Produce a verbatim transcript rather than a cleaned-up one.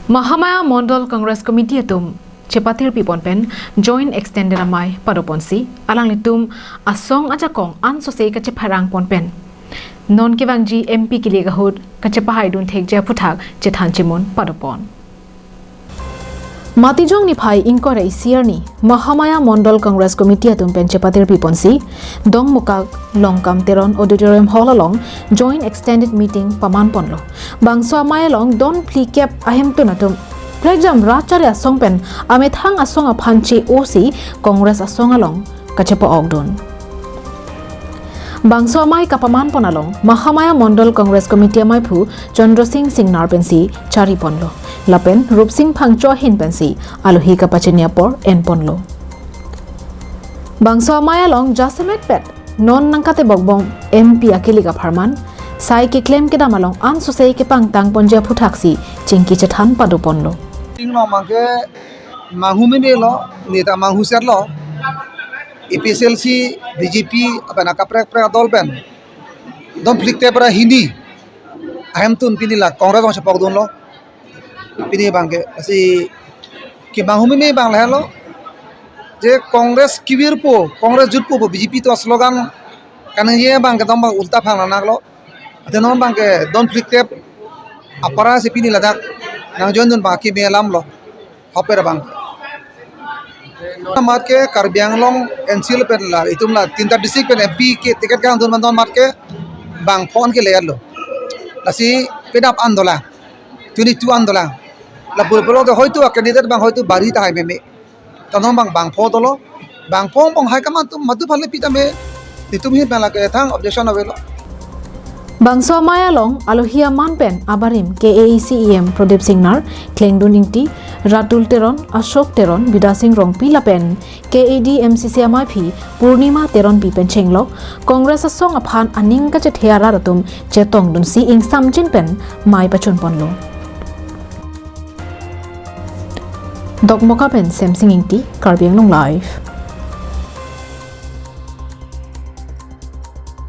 Mahamaya Mondol Congress Committee atum chepatirpi pon pen Joint Extended amei padoponsi alanglitum asong ajakong ansose kachepharang pon pen non kevangji M P kilik ahut kachepahaidun thekji aphuthak chethan chimun padopon. Matijong niphai ingkoi ra isi arni Mahamaya Mondol Congress Committee atum pen chepatirpi ponsi Dongmukak Longkam Teron Auditorium Hall along Joint Extended Meeting paman ponlo. Bangso amei along don phlikep ahemtun atum prekjam rat chari asong pen amethang asong aphan che-osi Congress asong along kachepa-okdun. Bangso amei kapaman pon along Mahamaya Mondol Congress Committee ameiphu Chandra Singh Singnar pensi chari ponlo. Lapen Rupsing Phangcho ahin pensi alohi kapachini apor en ponlo. Bangso amei along jasemet pet non nangkatebokbom M P akilik apharman sai keklem kedam along ansose kepangtang ponji aphuthak si chingki chethan padoponlo. Ting lo mangke manghu meme lo, neta manghu ser lo. A P H L C, B J P, apen akaprek prek adol pen don phlikep ra hini ahemtun pini la Congress along chepokdunlo. Pini abangke, lasi kemanghu meme abang lahenlo. Je Congress kevirpo, Congress jutpo pu B J P atum slogan kaningje abangke don abang ulta phang nanglo. Ate non abangke don phlikep apara si pini ladak nangjoindun abang akeme alamlo. Hoper abang. Amat ke Karbi Anglong N C lapen la itum la tinta district pen M P ke ticket kangdun man don amat ke bangpho an ke layar lo. Lasi penap an dolang. Twenty-two an dolang. Lapu pulo to hoitu a candidate abang hoitu bari tahai meme. Tangdong abang bangpho dolo. Bangpho bang hai kaman atum madu phale pitame. Itum hin pen lake thang objection avelo. Bangso amei along alohi aman pen abarim K A A C E M Pradip Singnar, Klengdun Ingti, Ratul Teron, Ashok Teron, Bidya Sing Rongpi lapen K A D M C C ameiphi Purnima Teronpi pen chenglok Congress asong aphan aning kachethe arat atum chetongdunsi ingsamjin pen mei pachun ponlo. Dokmoka pen Semsing Ingti, Karbi Anglong Live.